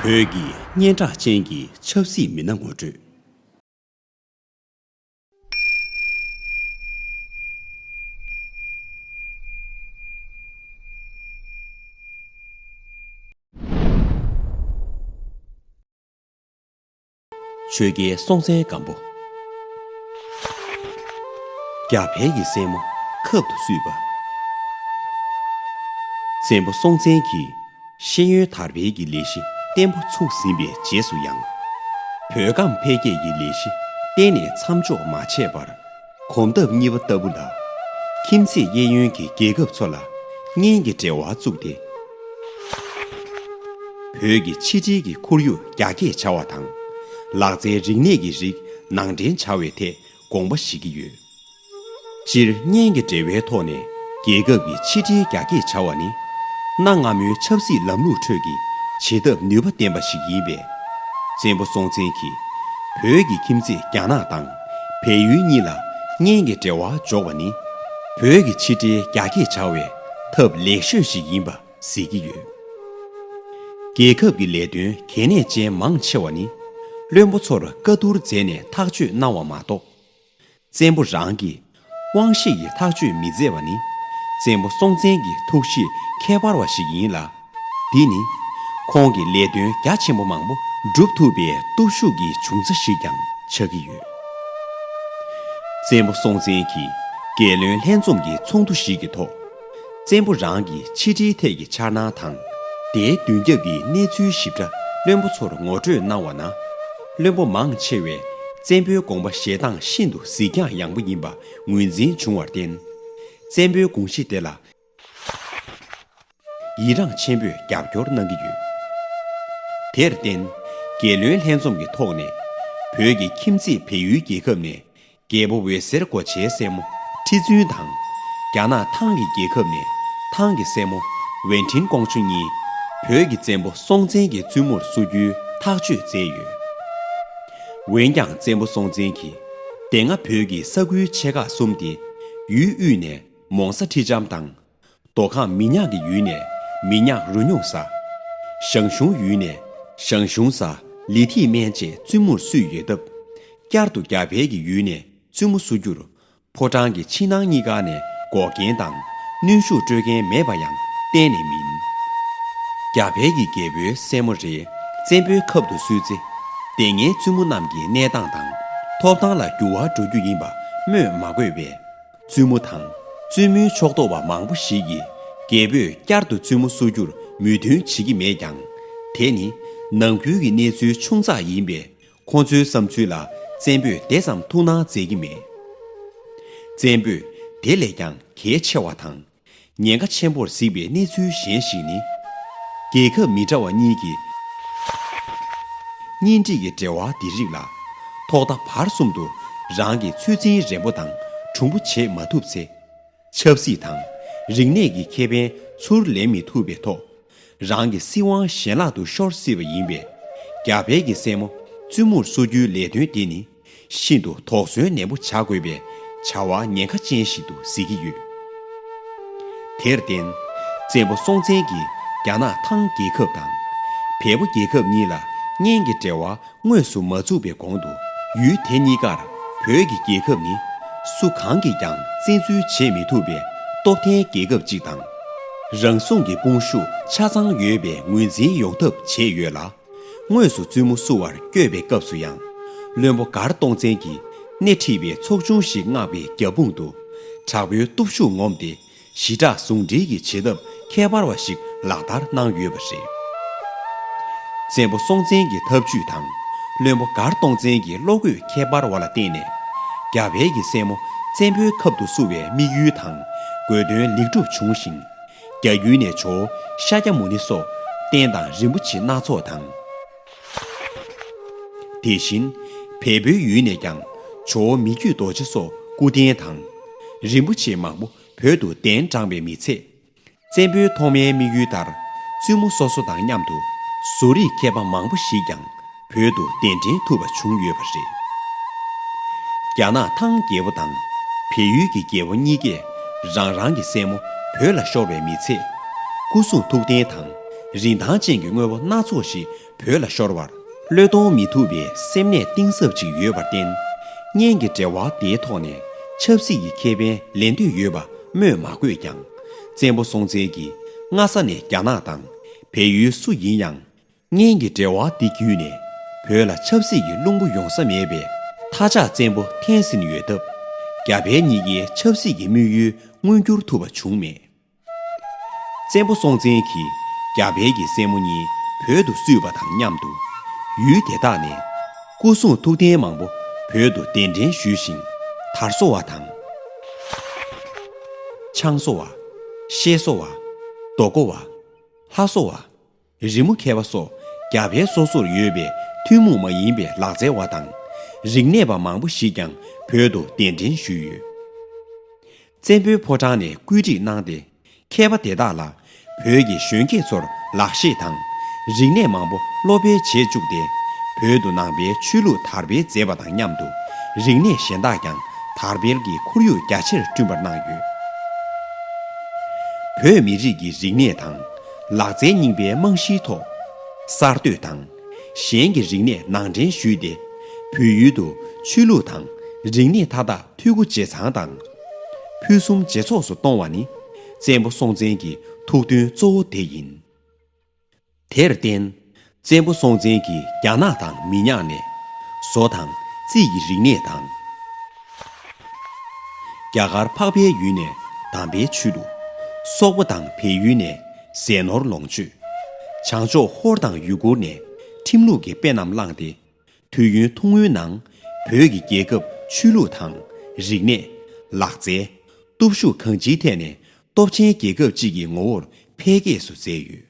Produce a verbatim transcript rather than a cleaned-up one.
བོད་ཀྱི་སྙན་གྲགས་ཅན་གྱི་ཆབ་སྲིད་མི་སྣ་ངོ་སྤྲོད། ཆོས་རྒྱལ་སྲོང་བཙན་སྒམ་པོ། རྒྱ་བལ་གྱི་སྲས་མོ་ཁབ་ཏུ་བསུས་པ། བཙན་པོ་སྲོང་བཙན་གྱིས་ཤེས་ཡོན་དར་སྤེལ་གྱི་ལས་གཞི་བརྟན་པོ་ཚུགས་ཟིན་པའི་རྗེས་སུ་ཡང་། བོད་ཁམས་འཕེལ་རྒྱས་ཀྱི་ལས་གཞི་གཏན་ནས་མཚམས་འཇོག་མ་བྱས་པར། གོམ་སྟབས་གཉིས་པ་ལྟ་བུ་ལ། ཁྱིམ་མཚེས་གཡས་གཡོན་གྱི་རྒྱལ་ཁབ་ཚོ་ལ་གཉེན་གྱི་འབྲེལ་བ་བཙུགས་ཏེ། བོད་ཀྱི་ཕྱི་འབྲེལ་གྱི་ཁོར་ཡུག་རྒྱ་སྐྱེད་བྱ་བ་དང་། ལག་རྩལ་རིག་གནས་ཀྱི་རིགས་ནང་འདྲེན་བྱ་བའི་ཐད་དགོངས་པ་བཞེས་ཀྱི་ཡོད། སྤྱིར་གཉེན་གྱི་འབྲེལ་བའི་ཐོག་ནས་རྒྱལ་ཁབ་ཀྱི་ཕྱི་འབྲེལ་རྒྱ་སྐྱེད་བྱ་བ་ནི། གནའ་སྔ་མོའི་ཆབ་སྲིད་ལམ་ལུགས་ཁྲོད་ཀྱི་བྱེད་ཐབས་ནུས་པ་ལྡན་པ་ཞིག་ཡིན་པས། བཙན་པོ་སྲོང་བཙན་གྱིས་བོད་ཀྱི་ཁྱིམ་མཚེས་རྒྱ་ནག་དང་བལ་ཡུལ་གཉིས་ལ་གཉེན་གྱི་འབྲེལ་བ་འཇོག་པ་ནི། བོད་ཀྱི་ཕྱི་འབྲེལ་རྒྱ་སྐྱེད་བྱ་བའི་ཐབས་ལེགས་ཤོས་ཤིག་ཡིན་པ་གཟིགས་ཀྱི་ཡོད། རྒྱལ་ཁབ་ཀྱི་ལས་དོན་གལ་གནད་ཅན་མང་ཆེ་བ་ནི། བློན་པོ་ཚོར་བཀའ་བསྡུར་མཛད་ནས་ཐག་གཅོད་གནང་བ་མ་གཏོགས། བཙན་པོ་རང་གིས་དབང་ཤེད་ཀྱིས་ཐག་གཅོད་མི་མཛད་པ་ནི། བཙན་པོ་སྲོང་བཙན་གྱི་ཐུགས་གཤིས་ཁྱད་པར་བ་ཞིག་ཡིན་ལ། འདི་ནི་ཁོང་གི་ལས་དོན་རྒྱ་ཆེན་པོ་མང་པོ་སྒྲུབ་ཐུབ་པའི་སྟོབས་ཤུགས་ཀྱི་འབྱུང་རྩ་ཞིག་ཀྱང་ཆགས་ཀྱི་ཡོད། བཙན་པོ་སྲོང་བཙན་གྱིས་རྒྱལ་བློན་ལྷན་འཛོམས་ཀྱི་ཚོགས་འདུ་ཞིག་གི་ཐོག། བཙན་པོ་རང་གི་ཕྱི་འབྲེལ་ཐད་ཀྱི་འཆར་སྣང་དང་། དེའི་མདུན་རྒྱབ་ཀྱི་གནས་ཚུལ་ཞིབ་ཕྲ་བློན་པོ་ཚོར་ངོ་སྤྲོད་གནང་བ་ན། བློན་པོ་མང་ཆེ་བས་བཙན་པོའི་དགོངས་པ་བཞེས་སྟངས་ཤིན་ཏུ་གཟིགས་རྒྱང་ཡངས་པོ་ཡིན་པ་ངོས་འཛིན་བྱུང་བར་བརྟེན། བཙན་པོའི་དགོངས་གཞི་དེ་ལ་ཡི་རངས་ཆེན་པོས་རྒྱབ་སྐྱོར་གནང་གི་ཡོད། དེར་བརྟེན། རྒྱལ་བློན་ལྷན་འཛོམས་ཀྱི་ཐོག་ནས། བོད་ཀྱི་ཁྱིམ་མཚེས་བལ་ཡུལ་རྒྱལ་ཁབ་ནས། རྒྱལ་པོ་འོད་ཟེར་གོ་ཆའི་སྲས་མོ་ཁྲི་བཙུན་དང་། རྒྱ་ནག་ཐང་གི་རྒྱལ་ཁབ་ནས་ཐང་གི་སྲས་མོ་ཝེན་ཁྲིན་ཀོང་ཇོ་གཉིས་བོད་ཀྱི་བཙན་པོ་སྲོང་བཙན་གྱི་བཙུན་མོར་བསུ་རྒྱུའི་ཐག་གཅོད་མཛད་ཡོད། འོན་ཀྱང་བཙན་པོ་སྲོང་བཙན་གྱིས་དེ་སྔ་བོད་ཀྱི་ས་ཁུལ་ཆེ་ཁག་གསུམ་སྟེ། ཡུལ་དབུས་ནས་མོང་ས་ཁྲི་ལྕམ་དང་། མདོ་ཁམས་མི་ཉག་གི་ཡུལ་ནས་མི་ཉག་རུ་སྨྱོ་བཟའ། ཞང་ཞུང་ཡུལ་ནས་ཞང་ཞུང་བཟའ་ལི་ཐི་སྨན་བཅས་བཙུན་མོར་བསུས་ཡོད་སྟབས། བསྐྱར་དུ་རྒྱ་བལ་གྱི་ཡུལ་ནས་བཙུན་མོ་བསུ་རྒྱུར། ཕོ་བྲང་གི་ཕྱི་ནང་གཉིས་ཀ་ནས་འགོག་རྐྱེན་དང་གནོན་ཤུགས་སྤྲོད་མཁན་མེད་པ་ཡང་གཏན་ནས་མིན། རྒྱ་བལ་གྱི་རྒྱལ་པོའི་སྲས་མོ་རེ་བཙན་པོའི་ཁབ་ཏུ་བསུས་ཚེ། དེ་སྔའི་བཙུན་མོ་རྣམས་ཀྱི་གནས་སྟངས་དང་ཐོབ་ཐང་ལ་འགྱུར་བ་འགྲོ་རྒྱུ་ཡིན་པ་སྨོས་མ་དགོས་པས། བཙུན་མོ་དང་བཙུན་མོའི་ཕྱོགས་གཏོགས་པ་མང་པོ་ཞིག་གིས་རྒྱལ་པོས་བསྐྱར་དུ་བཙུན་མོ་བསུ་རྒྱུར་མོས་མཐུན་བྱེད་ཀྱི་མེད་ཀྱང་། དེ་ནི་ནང་ཁུལ་གྱི་གནས་ཚུལ་ཆུང་ཙག་ཡིན་པས། ཁོང་ཚོའི་བསམ་ཚུལ་ལ་བཙན་པོས་དེ་ཙམ་ཐུགས་སྣང་མཛད་ཀྱི་མེད། བཙན་པོས་དེ་ལས་ཀྱང་གལ་ཆེ་བ་དང་ཉེན་ཁ་ཆེན་པོར་གཟིགས་པའི་གནས་ཚུལ་གཞན་ཞིག་ནི། རྒྱལ་ཁབ་མི་འདྲ་བ་གཉིས་ཀྱི་གཉེན་སྒྲིག་གི་འབྲེལ་བ་འདི་རིགས་ལ་ཐོག་མཐའ་བར་གསུམ་དུ་རང་གི་ཚོད་འཛིན་རན་པོ་དང་གྲུང་པོ་བྱེད་མ་ཐུབ་ཚེ། ཆབ་སྲིད་དང་རིག་གནས་ཀྱི་ཁེ་ཕན་ཚུར་ལེན་མི་ཐུབ་པའི་ཐོག་རང་གི་སྲིད་དབང་ཞལ་ལག་ཏུ་ཤོར་སྲིད་པ་ཡིན་པས། རྒྱ་བལ་གྱི་སྲས་མོ་བཙུན་མོར་བསུ་རྒྱུའི་ལས་དོན་འདི་ནི་ཤིན་ཏུ་དོགས་ཟོན་ནན་པོ་བྱ་དགོས་པའི་བྱ་བ་ཉེན་ཁ་ཅན་ཞིག་ཏུ་གཟིགས་ཀྱི་ཡོད། དེར་བརྟེན། བཙན་པོ་སྲོང་བཙན་གྱིས་རྒྱ་ནག་ཐང་རྒྱལ་ཁབ་དང་། བལ་པོ་རྒྱལ་ཁབ་གཉིས་ལ་གཉེན་གྱི་འབྲེལ་བ་དངོས་སུ་མ་བཙུགས་པའི་གོང་དུ། ཡུལ་དེ་གཉིས་ཀར་བོད་ཀྱི་རྒྱལ་ཁབ་ནི་སུ་གང་གིས་ཀྱང་བཙན་འཛུལ་བྱེད་མི་ཐུབ་པའི་སྟོབས་ལྡན་རྒྱལ་ཁབ་ཅིག་དང་། རང་སྲུང་གི་དཔུང་ཤུགས་ཆ་ཚང་ཡོད་པའི་ངོས་འཛིན་ཡོང་ཐབས་བྱས་ཡོད་ལ། དངོས་སུ་བཙུན་མོ་བསུ་བར་བསྐྱོད་པའི་སྐབས་སུ་ཡང་། བློན་པོ་མགར་སྟོང་བཙན་གྱིས་སྣེ་ཁྲིད་པའི་ཚོགས་ཆུང་ཞིག་མངགས་པའི་རྒྱབ་དཔུང་དུ། དྲག་པོའི་སྟོབས་ཤུགས་ངོམས་ཏེ། ཞི་དྲག་ཟུང་འབྲེལ་གྱི་བྱེད་ཐབས་ཁྱད་པར་བ་ཞིག་ལག་བསྟར་གནང་ཡོད་པ་རེད། བཙན་པོ་སྲོང་བཙན་གྱི་ཐབས་ཇུས་དང་། བློན་པོ་མགར་སྟོང་བཙན་གྱི་བློ་འགུག་ཁྱད་པར་བ་ལ་བརྟེན་ནས། རྒྱ་བལ་གྱི་སྲས་མོ་བཙན་པོའི་ཁབ་ཏུ་བསུ་བའི་དམིགས་ཡུལ་དང་དགོས་དོན་ལེགས་གྲུབ་བྱུང་ཞིང་། རྒྱ་ཡུལ་ནས་ཇོ་བོ་ཤཱཀྱ་མུ་ནེ་སོགས་རྟེན་དང་རིན་པོ་ཆེ་སྣ་ཚོགས་དང་། དེ་བཞིན་བལ་པོའི་ཡུལ་ནས་ཀྱང་ཇོ་བོ་མི་བསྐྱོད་རྡོ་རྗེ་སོགས་སྐུ་རྟེན་དང་། རིན་པོ་ཆེ་མང་པོ་བོད་དུ་གདན་དྲངས་པའི་མི་ཚད། བཙན་པོའི་ཐོག་མའི་དམིགས་ཡུལ་ལྟར། བཙུན་མོ་སོ་སོ་དང་མཉམ་དུ་བཟོ་རིག་མཁས་པ་མང་པོ་ཞིག་ཀྱང་བོད་དུ་གདན་འདྲེན་ཐུབ་པ་བྱུང་ཡོད་པ་རེད། རྒྱ་ནག་ཐང་རྒྱལ་པོ་དང་བལ་ཡུལ་གྱི་རྒྱལ་པོ་གཉིས་ཀས་རང་རང་གི་སྲས་མོ་བོད་ལ་ཤོར་བའི་མི་ཚད། སྐུ་གསུང་ཐུགས་རྟེན་དང་ རིན་ཐང་ཅན་གྱི་དངོས་པོ་སྣ་ཚོགས་ཤིག་བོད་ལ་ཤོར་བར། བློས་གཏོང་མི་ཐུབ་པའི་སེམས་ནད་གཏིང་ཟབ་ཅིག་ཡོད་པར་བརྟེན། གཉེན་གྱི་འབྲེལ་བ་དེའི་ཐོག་ནས་ཆབ་སྲིད་ཀྱི་ཁེ་ཕན་ལེན་འདོད་ཡོད་པ་སྨོས་མ་དགོས་ཀྱང་། བཙན་པོ་སྲོང་བཙན་གྱིས་སྔ་ས་ནས་རྒྱ་ནག་དང་བལ་ཡུལ་སུ་ཡིན་ཡང་། གཉེན་གྱི་འབྲེལ་བ་འདི་བརྒྱུད་ནས་བོད་ལ་ཆབ་སྲིད་ཀྱི་རླུང་བུ་ཡོང་ས་མེད་པས། མཐའ་ལྕགས་བཙན་པོ་འཐེན་ཟིན་ཡོད་སྟབས། རྒྱ་བལ་གཉིས་ཀའི་ཆབ་སྲིད་ཀྱི་དམིགས་ཡུལ་མངོན་འགྱུར་ཐུབ་པ་བྱུང་མེད། བཙན་པོ་སྲོང་བཙན་གྱིས་རྒྱ་བལ་གྱི་སྲས་མོ་གཉིས་བོད་དུ་བསུས་པ་དང་མཉམ་དུ། ཡུལ་དེ་དག་ནས་སྐུ་སྲུང་ཐུགས་རྟེན་མང་པོ་བོད་དུ་གདན་འདྲེན་ཞུས་ཤིང་། དར་སོ་བ་དང་། ཆང་སོ་བ། ཤེ་སོ་བ། རྡོ་ཀོ་བ། ལྷ་སོ་བ། རི་མོ་མཁས་པ་སོགས་རྒྱ་བལ་སོ་སོར་ཡོད་པའི་ཐུན་མོང་མ་ཡིན་པའི་ལག་རྩལ་བ་དང་རིག་གནས་པ་མང་པོ་ཞིག་ཀྱང་བོད་དུ་གདན་འདྲེན་ཞུས་ཡོད། བཙན་པོའི་ཕོ་བྲང་ནས་བཀོད་སྒྲིག་གནང་སྟེ། མཁས་པ་དེ་དག་ལ་བོད་ཀྱི་གཞོན་སྐྱེས་ཚོར་ལག་ཤེས་དང་རིག་གནས་མང་པོ་བློ་སྤེལ་བྱེད་བཅུག་སྟེ། བོད་དུ་ནང་པའི་ཆོས་ལུགས་དར་སྤེལ་མཛད་པ་དང་མཉམ་དུ། རིག་གནས་གཞན་དག་ཀྱང་དར་སྤེལ་གྱི་ཁོར་ཡུག་རྒྱ་ཆེར་བསྐྲུན་པར་གནང་ཡོད། བོད་མི་རིགས་ཀྱི་རིག་གནས་དང་ལག་རྩལ་རྙིང་པའི་རྨང་གཞིའི་ཐོག་གསར་གཏོད་དང་། གཞན་གྱི་རིག་གནས་ནང་འདྲེན་ཞུས་ཏེ། བོད་ཡུལ་དུ་ཆོས་ལུགས་དང་རིག་གནས་མཐའ་དག་འཐུས་སྒོ་ཇེ་ཚང་དང་། ཕུན་སུམ་ཇེ་ཚོགས་སུ་གཏོང་བ་ནི། བཙན་པོ་སྲོང་བཙན་གྱི་ཐུགས་འདུན་གཙོ་བོ་དེ་ཡིན། དེར་བརྟེན། བཙན་པོ་སྲོང་བཙན་གྱིས་རྒྱ་ནག་དང་མི་ཉག་ནས་བཟོ་དང་རྩིས་ཀྱི་རིག་གནས་དང་། རྒྱ་གར་འཕགས་པའི་ཡུལ་ནས་དམ་པའི་ཆོས་ལུགས། སོག་པོ་དང་བལ་ཡུལ་ནས་ཟས་ནོར་ལོངས་སྤྱོད། བྱང་ཕྱོགས་ཧོར་དང་ཡུ་གུར་ནས་ཁྲིམས་ལུགས་ཀྱི་དཔེ་རྣམས་བླངས་ཏེ། དུས་ཡུན་ཐུང་ངུའི་ནང་བོད་ཀྱི་རྒྱལ་ཁབ་ཆོས་ལུགས་དང་རིག་གནས། ལག་རྩལ། སྟོབས་ཤུགས་གང་ཅིའི་ཐད་ནས་སྟོབས་ཆེན་རྒྱལ་ཁབ་ཅིག་གི་ངོ་བོར་འཕེལ་རྒྱས་སུ་མཛད་ཡོད།